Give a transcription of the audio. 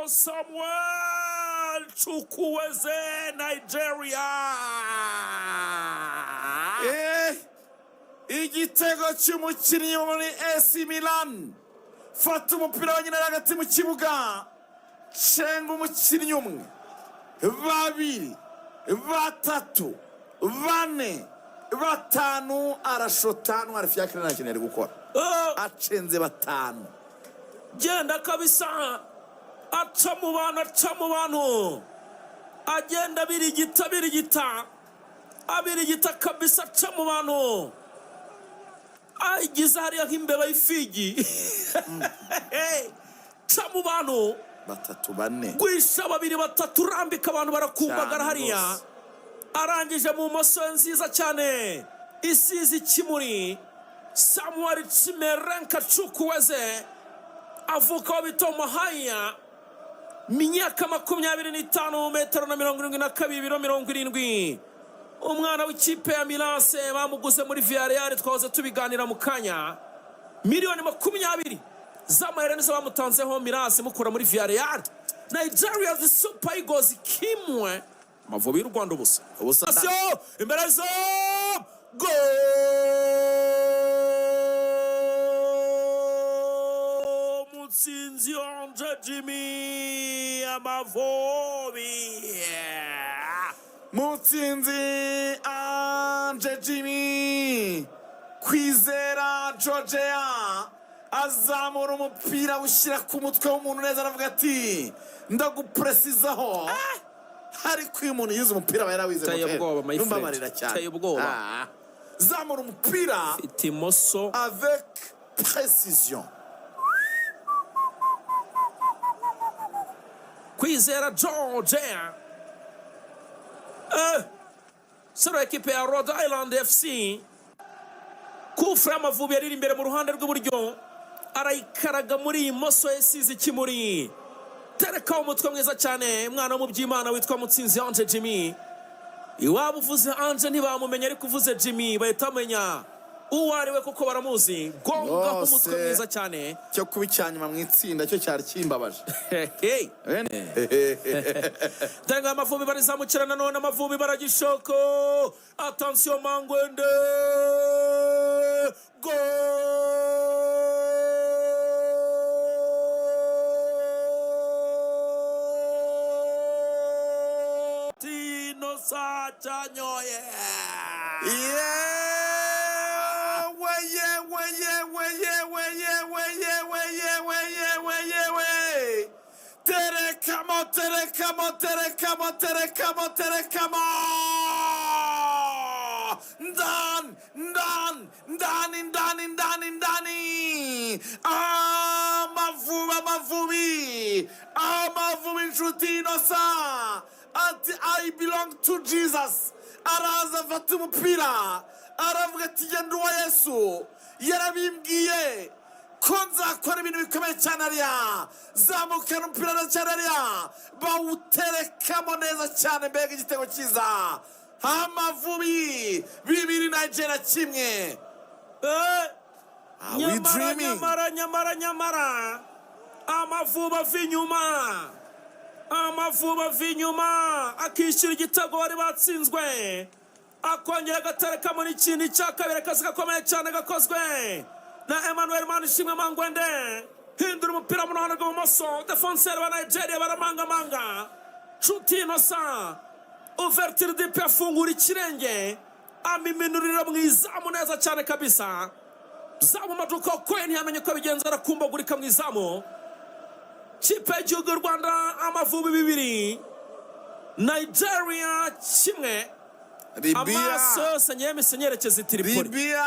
Samuel Chukwueze, Nigeria. Igitego cy'umukinnyi wo muri AC Milan. Fata umupira wenyine hagati mu kibuga, cenga umukinnyi umwe, babiri, batatu, bane, batanu, arashota. Ntwari Fiacre nta kintu yari gukora. Acenze batanu. Genda kabisa, aca mu bantu, aca mu bantu, agenda abirigita, abirigita, abirigita kabisa, aca mu bantu, agize hariya nk'imbeba y'ifigi, ca mu bantu. Batatu, bane. Gwisha babiri, batatu, urambika abantu, barakumbagara Cyane hariya. rwose. Arangije mu moso nziza cyane isize ikimuri, Samuel Chimerenka Chukwueze, avuka aho bita Umuhaya, myaka 25, metero na 72, ibiro 70, umwana w'ikipe ya Milan AC. Bamuguze muri Villarreal, twahoze tubiganira mu kanya. Miliyoni 20 z'amayero nizo bamutanzeho. Milan AC mukura muri Villarreal. Nigeria, the Super Eagles kimwe, Amavubi y'u Rwanda ubusa. Ubusa. Attention, imbere zo go! Mutsinzi Ange Jimmy, Amavubi. Mutsinzi Ange Jimmy, Kwizera Georgia azamura umupira, ushyira ku mutwe w'umuntu neza, aravuga ati: "Ndagupuresizaho." Ariko iyo umuntu yize umupira aba yarawize. Teye Moteri. ubwoba, my friend. Numbabarira cyane. Teye ubwoba. Ah. Zamura umupira Ifite imoso. avec précision. Kwizera George, sero ekipe ya Rhode Island FC. Kufura y'Amavubi yari iri imbere mu ruhande rw'iburyo, arayikaraga muri iyi moso yasize ikimuri, terekaho umutwe mwiza cyane. Umwana wo mu by'Imana witwa Mutsinzi Ange Jimmy. Iwabo uvuze Ange ntibamumenya, ariko uvuze Jimmy bahita bamenya uwo ari we kuko baramuzi. Gonga Rwose. umutwe mwiza cyane. Cyo kuba icya nyuma mu itsinda cyo cyari kimbabaje. Hey. Dore ngo Amavubi barizamukira nanone, Amavubi baragishoko. Attention, Mangwende, go! Tino Sachanyoye. Yewe, yewe, yewe, yewe, yewe, yewe, yewe, yewe, yewe! Terekamo, terekamo, terekamo, terekamo, terekamo! Ndani, ndani, ndani, ndani, ndani, ndani! Amavubi, Amavubi, Amavubi! Inshuti Innocent ati: "I belong to Jesus." Araza afata umupira, aravuga ati: "Genda, uwa Yesu yarabimbwiye ko nzakora ibintu bikomeye cyane." Ariya zamukana umupira neza cyane, ariya bawuterekamo neza cyane. Mbega igitego cyiza! Amavubi 2, Nigeria 1. Are we Nyamara dreaming? nyamara, nyamara, nyamara Amavubi ava inyuma, Amavubi ava inyuma akishyura igitego bari batsinzwe, akongera agaterekamo n'ikindi cya kabiri. Akazi gakomeye cyane gakozwe na Emmanuel Manishimwe Mangwende. Hindura umupira mu ruhande rw'ibumoso, défenseur ba Nigeria baramangamanga. Nshuti Innocent, ouverture du pied, afungura ikirenge, amiminurira mu izamu neza cyane kabisa. Zamu Maduka Okoye ntiyamenye uko abigenza, arakumbagurika mu izamu. Kipe y'igihugu y'u Rwanda Amavubi 2, Nigeria 1. Libya. Amaso yose nyemise nyerekeza i Tripoli. Libya.